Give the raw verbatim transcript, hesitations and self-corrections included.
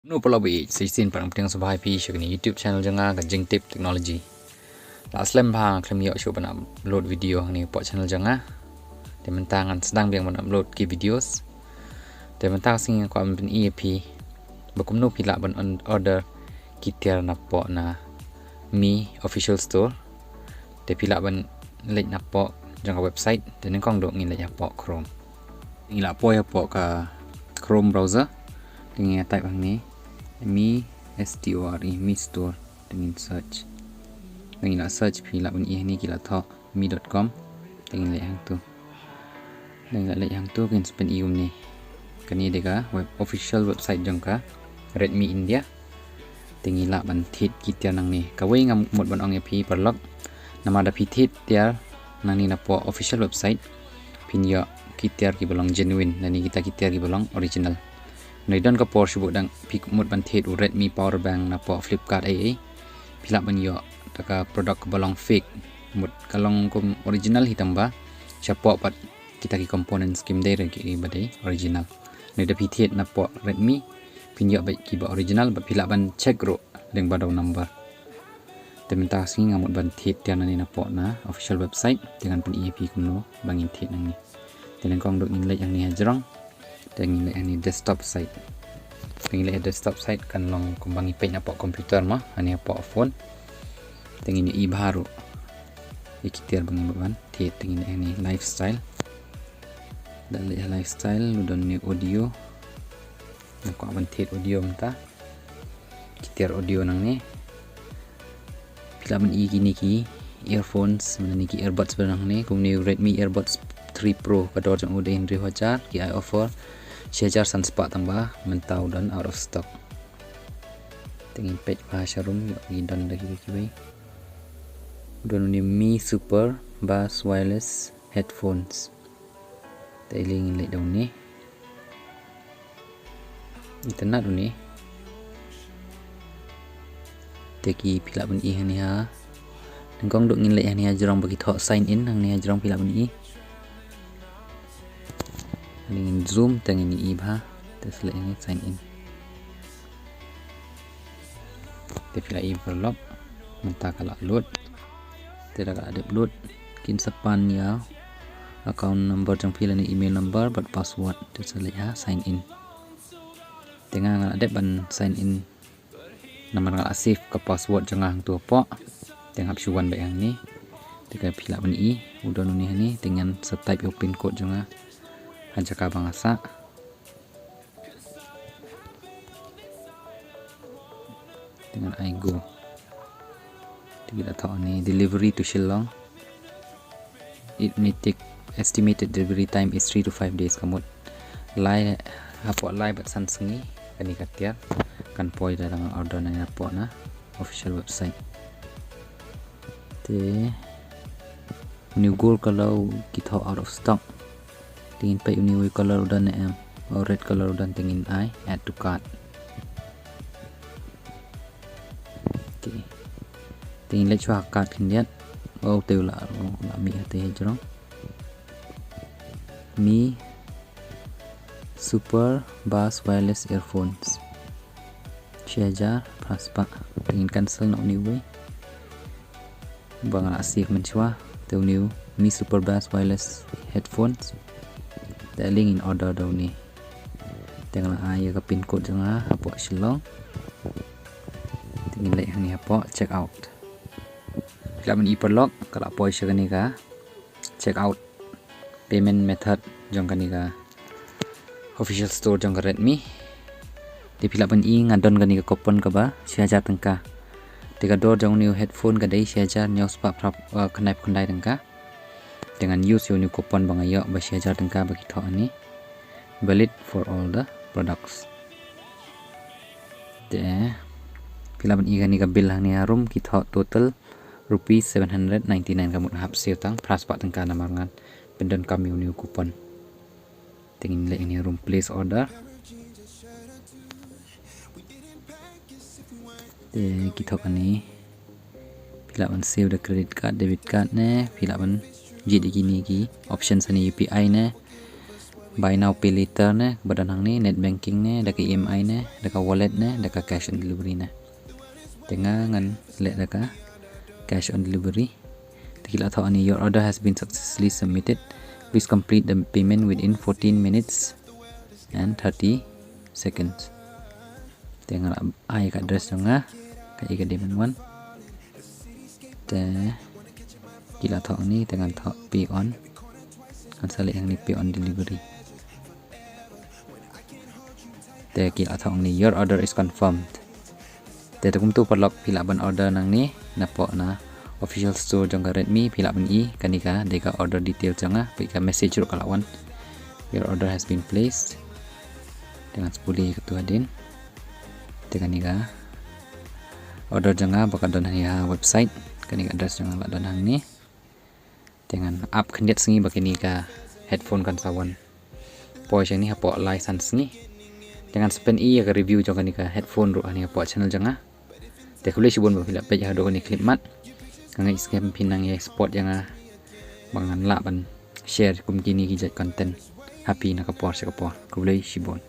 Mano paralok ba ïeit, sa shisien pat nga pdiang sngewbha ïa phi sha kane YouTube channel jong nga, ka Jingtip Technology. La slem bha nga khlem ïoh shuh ban upload video hangne hapoh channel jong nga. Te mynta ngan sdang biang ban upload ki videos. Te mynta ka sngi nga kwah ban pyni ïa phi ba kumno phi lah ban on-, order ki tiar napoh na Mi Official Store. Te phi lah ban leit napoh jong ka website, te nyngkong duh ngin leit hapoh Chrome. Ngi lah poi hapoh ka Chrome browser. Te ngi type hangne Mi, S T O R E, Mi Store. Te ngin search. Te ngi lah search, phi lah ban i hangne ki la thoh mi dot com. Te ngin leit hangto. Te ngi lah leit hangto, kin sa pyni kumne. Kane dei ka web, official website jong ka Redmi India. Te ngi lah ban thied ki tiar nangne. Kawei nga mut ban ong ïa phi paralok. Namar da phi thied tiar nangne napoh official website, phin ïoh ki tiar kiba long genuine, lane kita ki tiar kiba long original. Ngi don ka por shu bud dang phi mut ban thied u Redmi power bank napoh Flipkart ei ei, phi lah ban ïoh da ka product kaba long fake. Mut ka long kum original hi tang ba shapoh pat kita ki components kim dei re kiba dei original. Ngi da phi thied napoh Redmi, phin ïoh beit kiba original, bad phi lah ban check ruh lyngba da u number. Te mynta ka sngi nga mut ban thied tiar nangne napoh na official website, te ngan pyni ïa phi kumno ba ngin thied nangne. Te nyngkong duh ngin leit hangne hajrong. Te ngin leit hangne desktop site. Te ngin leit ha desktop site kan long kumba ngi peit napoh computer mo, hangne hapoh phone. Te ngin ïohi bha ruh ïa ki tiar ba ngi mut ban thied. Te ngin leit hangne lifestyle. Da leit ha lifestyle, u don une u audio. Nga kwah ban thied audio mynta. Ki tiar audio nangne. Phi lah ban i kine ki earphones, mane ki earbuds ba nangne, kumne u Redmi Earbuds three Pro, ka dor jong u dei hynriew hajar, ki ai offer shi hajar san spah tang ba mynta u don out of stock. Te ngin peit bha sharum, ïoh ki don da kiwei kiwei. U don une Mi Super Bass Wireless Headphones. Te ngin leit da une. Itynnad une. Te ki phi lah ban i hangne ha. Nyngkong duh ngin leit hangne hajrong ba ki thoh sign in, hangne hajrong phi lah ban i. Hangne ngin zoom te ngin i bha. Te sa leit hangne sign in. Te phi lah i paralok. Mynta ka lah load. Te da ka lah dep load, kin sa pan ïa account number jong phi lane email number bad password. Te sa leit ha sign in. Te nga nga lah dep ban sign in namar nga lah save ka password jong nga hangto hapoh. Te nga hap shu wan beit hangne. Te ka phi lah ban i, u don une hangne, te ngan sa type ïa u pin code jong nga ha jaka ba nga sah. Te ngan ai go. Te ki la thoh hangne delivery to Shillong. It may take, estimated delivery time is three to five days, ka mut lai, hapoh lai bad san sngi kane ka tiar kan poi lada nga order nangne hapoh na official website. Te une u gold color ki thoh out of stock. Te ngin peit une u color u don ne em. U red color u don, te ngin ai add to cart. Okay. Te ngin leit shuwa ha cart khyndiat. Oh, te u la, u la mih ha te hajrong. Mi Super Bass Wireless Earphones. Shi hajar phra spah. Te ngin cancel noh une uwei ba nga la save mynshuwa. Te une u Mi Super Bass Wireless Headphones. Te ale ngin order da une. Te nga la ai ïa ka pin code jong nga hapoh Shillong. Te ngin leit hangne hapoh check out. Phi lah ban i paralok, ka la poi sha kane ka check out payment method jong kane ka official store jong ka Redmi. Te phi lah ban i, nga don kane ka coupon kaba shi hajar tyngka. Te ka dor jong une u headphone ka dei shi hajar hynñiew spah phra, eh, khyndai phew khyndai tyngka. Te ngan use ïa une u coupon ba nga ïoh ba shi hajar tyngka ba ki thoh hangne. Valid for all the products. Te phi lah ban i kane ka bill hangne harum, ki thoh total rupees seven hundred ninety-nine, ka mut hap siew tang phra spah tyngka namar ngan pyndonkam ïa une u coupon. Te ngin leit hangne harum place order. Te ki thoh kane. Phi lah ban siew da credit card, debit card ne, phi lah ban jied ïa kine ki options hangne, U P I ne, buy now pay later ne, ba don hangne, net banking ne, da ka E M I ne, da ka wallet ne, da ka cash on delivery ne. Te nga ngan leh da ka cash on delivery. Te ki la thoh hangne, "Your order has been successfully submitted. Please complete the payment within fourteen minutes and thirty seconds." Te nga la ai ka address jong nga, ka i ka dei ban wan. Te ki la thoh hangne, te ngan thoh pay on. Ngan sa leh hangne pay on delivery. Te ki la thoh hangne, "Your order is confirmed." Te, te kumtu paralok phi lah ban order nangne napoh na official store jong ka Redmi, phi lah ban i, kane ka dei ka order detail jong nga, phi ka message ruh ka la wan, "Your order has been placed." Te ngan sa pule katu hadien. Te kane ka order jong nga ba ka don ha website, kane ka address jong nga la don hangne. Te ngan ap khyndiat sngi ba kane ka headphone kan sa wan poi sha ngi hapoh lai san sngi. Te ngan sa pyni ïa ka review jong kane ka headphone ruh hangne hapoh channel jong nga. Te khublei shibun ba phi la peit haduh kane ka clip mat. Nga ngeit skhem phin nang ïa support ïa nga ba ngan lah ban share kum kine ki jait content ha phi na ka por sha ka por. Khublei shibun.